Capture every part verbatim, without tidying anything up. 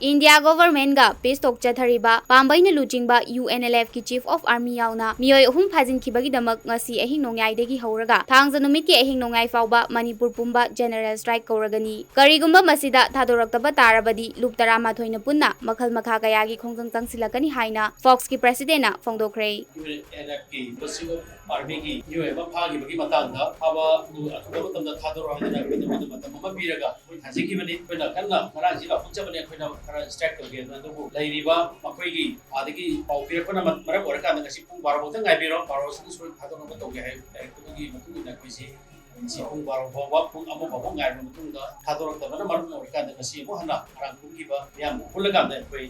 India ꯒꯣꯚꯔꯟꯃꯦꯟꯠꯒ piece ꯇꯣꯛ ꯆꯠꯊꯔꯤꯕ ꯄꯥꯝꯕꯩꯅ ꯂꯨꯆꯤꯡꯕ ꯌꯨ ꯑꯦꯟ ꯑꯦꯜ ꯑꯦꯐꯀꯤ ꯆꯤꯐ ꯑꯣꯐ ꯑꯥꯔꯃꯤ ꯌꯥꯎꯅ ꯃꯤꯑꯣꯏ ꯑꯍꯨꯝ ꯐꯥꯖꯤꯟꯈꯤꯕꯒꯤꯗꯃꯛ ꯉꯁꯤ ꯑꯍꯤꯡ ꯅꯣꯡꯌꯥꯏꯗꯒꯤ ꯍꯧꯔꯒ ꯊꯥꯡꯖ ꯅꯨꯃꯤꯠꯀꯤ ꯑꯍꯤꯡ ꯅꯣꯡꯌꯥꯏ ꯐꯥꯎꯕ ꯃꯅꯤꯄꯨꯔ ꯄꯨꯝꯕ ꯖꯦꯅꯔꯦꯜ ꯁ꯭ꯇ꯭ꯔꯥꯏꯛ ꯀꯧꯔꯒꯅꯤ꯫ ꯀꯔꯤꯒꯨꯝꯕ ꯃꯁꯤꯗ ꯊꯥꯗꯣꯔꯛꯇꯕ ꯇꯥꯔꯕꯗꯤ ꯂꯨꯞ ꯇꯔꯥꯃꯥꯊꯣꯏꯅ ꯄꯨꯟꯅ ꯃꯈꯜ ꯃꯈꯥ ꯀꯌꯥꯒꯤ ꯈꯣꯡꯖꯪ ꯆꯪꯁꯤꯜꯂꯛꯀꯅꯤ ꯍꯥꯏꯅ ꯐꯣꯛꯁꯀꯤ ꯄ꯭ꯔꯦꯁꯤꯗꯦꯟꯠꯅ ꯐꯣꯡꯗꯣꯛꯈ꯭ꯔꯦ꯫ ꯌꯨ ꯑꯦꯟ ꯑꯦꯜ ꯑꯦꯐꯀꯤ ꯆꯤꯐ ꯑꯣꯐ ꯑꯥꯔꯃꯤꯒꯤ ꯃꯤꯑꯣꯏ ꯑꯃ ꯐꯥꯈꯤꯕꯒꯤ ꯃꯇꯥꯡꯗ ꯐꯥꯕ ꯑꯗꯨ ꯑꯊꯨꯕ ꯃꯇꯝꯗ ꯊꯥꯗꯣꯔꯛꯑꯣ ꯍꯥꯏꯗꯨꯅ ꯑꯩꯈꯣꯏꯗ ꯃꯇꯝ ꯑꯃ ꯄꯤꯔꯒ ꯑꯩꯈꯣꯏ ꯊꯥꯖꯤꯟꯈꯤꯕꯅꯤ꯫ ꯑꯩꯈꯣꯏꯅ ꯀꯟꯅ ꯉꯔꯥꯡꯁꯤ ꯂꯥꯎꯊꯣꯛꯆꯕꯅꯤ꯫ ꯑꯩꯈꯣꯏꯅ ꯈꯔ ꯁ꯭ꯇ꯭ꯔꯥꯏꯛ ꯇꯧꯒꯦꯅ꯫ ꯑꯗꯨꯕꯨ ꯂꯩꯔꯤꯕ ꯃꯈꯣꯏꯒꯤ ꯑꯥꯗꯒꯤ ꯄꯥꯎ ꯄꯤꯔꯛꯄꯅ ꯃ-, ꯃꯔꯝ ꯑꯣꯏꯔꯀꯥꯟꯗ ꯉꯁꯤ ꯄꯨꯡ ꯕꯥꯔꯣ ꯐꯥꯎꯇ ꯉꯥꯏꯕꯤꯔꯣ꯫ ꯕꯥꯔꯣꯁꯤꯗ ꯁꯣꯏꯗꯅ ꯊꯥꯗꯣꯛꯅꯕ ꯇꯧꯒꯦ ꯍꯥꯏ-, ꯍꯥꯏꯔꯛꯄꯗꯨꯒꯤ ꯃꯇꯨꯡ ꯏꯟꯅ ꯑꯩꯈꯣꯏꯁꯤ ꯉꯁꯤ ꯄꯨꯡ ꯕꯥꯔꯣ ꯐꯥꯎꯕ, ꯄꯨꯡ ꯑꯃ ꯐꯥꯎꯕ ꯉꯥꯏꯔꯕ ꯃꯇꯨꯡꯗ ꯊꯥꯗꯣꯔꯛꯇꯕꯅ ꯃꯔꯝ ꯑꯣꯏꯔꯀꯥꯟꯗ ꯉꯁꯤ ꯑꯃꯨꯛ ꯍꯟꯅ ꯉꯔꯥꯡ ꯄꯨꯟꯈꯤꯕ ꯃꯤꯌꯥꯝ ꯄꯨꯜꯂꯀꯥꯟꯗ ꯑꯩꯈꯣꯏ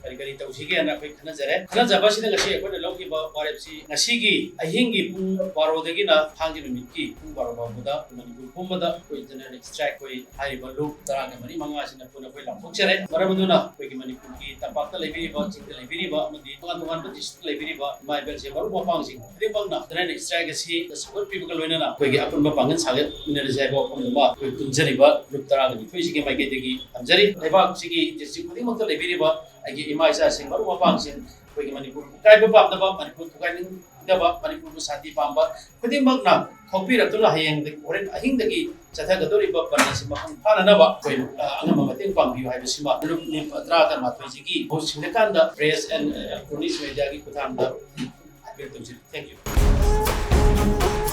ꯀꯔꯤ ꯀꯔꯤ ꯇꯧꯁꯤꯒꯦꯅ ꯑꯩꯈꯣꯏ ꯈꯟꯅꯖꯔꯦ꯫ ꯈꯟꯅꯖꯕꯁꯤꯗ ꯉꯁꯤ ꯑꯩꯈꯣꯏꯅ ꯂꯧꯈꯤꯕ ꯋꯥꯔꯦꯞꯁꯤ ꯉꯁꯤꯒꯤ ꯑꯍꯤꯡꯒꯤ ꯄꯨꯡ ꯕꯥꯔꯣꯗꯒꯤꯅ ꯊꯥꯡꯖ ꯅꯨꯃꯤꯠꯀꯤ ꯄꯨꯡ ꯕꯥꯔꯣ ꯐꯥꯎꯕꯗ ꯃꯅꯤꯄꯨꯔ ꯄꯨꯝꯕꯗ ꯑꯩꯈꯣꯏ ꯖꯦꯅꯔꯦꯜ ꯁ꯭ꯇ꯭ꯔꯥꯏꯛ ꯑꯩꯈꯣꯏ ꯍꯥꯏꯔꯤꯕ ꯂꯨꯞ ꯇꯔꯥꯒ ꯃꯔꯤ ꯃꯉꯥꯁꯤꯅ ꯄꯨꯟꯅ ꯑꯩꯈꯣꯏ ꯂꯥꯎꯊꯣꯛꯆꯔꯦ꯫ ꯃꯔꯝ ꯑꯗꯨꯅ ꯑꯩꯈꯣꯏꯒꯤ ꯃꯅꯤꯄꯨꯔꯒꯤ ꯇꯝꯄꯥꯛꯇ ꯂꯩꯕꯤꯔꯤꯕ, ꯆꯤꯡꯗ ꯂꯩꯕꯤꯔꯤꯕ ꯑꯃꯗꯤ ꯇꯣꯉꯥꯟ ꯇꯣꯉꯥꯟꯕ ꯗꯤꯁꯇ꯭ꯔꯤꯛꯇ ꯂꯩꯕꯤꯔꯤꯕ ꯏꯃꯥ ꯏꯕꯦꯜꯁꯦ, ꯃꯔꯨꯞ ꯃꯄꯥꯡꯁꯤꯡ ꯈꯨꯗꯤꯡꯃꯛꯅ ꯖꯦꯅꯔꯦꯜ ꯁ꯭ꯇ꯭ꯔꯥꯏꯛ ꯑꯁꯤ ꯁꯧꯒꯠꯄꯤꯕꯒ ꯂꯣꯏꯅꯅ ꯑꯩꯈꯣꯏꯒꯤ ꯑꯄꯨꯟꯕ ꯄꯥꯡꯒꯜ ꯁꯥꯒꯠꯃꯤꯟꯅꯔꯁꯤ ꯍꯥꯏꯕ ꯋꯥꯐꯝꯗꯨꯃ ꯑꯩꯈꯣꯏ ꯄꯨꯟꯖꯔꯤꯕ ꯂꯨꯞ ꯇꯔꯥꯒ ꯅꯤꯊꯣꯏꯁꯤꯒꯤ ꯃꯥꯏꯀꯩꯗꯒꯤ ꯊꯝꯖꯔꯤ꯫ ꯂꯩꯕꯥꯛꯁꯤꯒꯤ ꯗꯤꯁꯇ꯭ꯔꯤꯛ ꯈꯨꯗꯤꯡꯃꯛꯇ ꯂꯩꯕꯤꯔꯤꯕ ꯑꯩꯒꯤ ꯏꯃꯥ ꯏꯆꯥꯁꯤꯡ, ꯃꯔꯨꯞ ꯃꯄꯥꯡꯁꯤꯡ, ꯑꯩꯈꯣꯏꯒꯤ ꯃꯅꯤꯄꯨꯔ ꯀꯥꯏꯕ ꯄꯥꯝꯗꯕ, ꯃꯅꯤꯄꯨꯔ ꯊꯨꯒꯥꯏꯅꯤꯡꯗꯕ, ꯃꯅꯤꯄꯨꯔꯕꯨ ꯁꯥꯟꯇꯤ ꯄꯥꯝꯕ ꯈꯨꯗꯤꯡꯃꯛꯅ ꯊꯣꯛꯄꯤꯔꯛꯇꯨꯅ ꯍꯌꯦꯡ ꯍꯣꯔꯦꯟ ꯑꯍꯤꯡꯗꯒꯤ ꯆꯠꯊꯒꯗꯧꯔꯤꯕ ꯕꯟ ꯑꯁꯤ ꯃꯄꯨꯡ ꯐꯥꯅꯅꯕ ꯑꯩꯈꯣꯏ, ꯑ, ꯑꯉꯝꯕ ꯃꯇꯦꯡ ꯄꯥꯡꯕꯤꯌꯨ ꯍꯥꯏꯕꯁꯤꯃ ꯂꯨꯞ ꯇꯔꯥꯒ ꯃꯥꯊꯣꯏꯁꯤꯒꯤ ꯍꯧ ꯁꯤꯡꯅꯀꯥꯟꯗ ꯄ꯭ꯔꯦꯁ ꯑꯦꯟ, ꯑ, ꯏꯂꯦꯛꯇ꯭ꯔꯣꯅꯤꯛꯁ ꯃꯦꯗꯤꯌꯥꯒꯤ ꯈꯨꯠꯊꯥꯡꯗ ꯑꯄꯤꯜ ꯇꯧꯖꯔꯤ꯫ Thank you꯫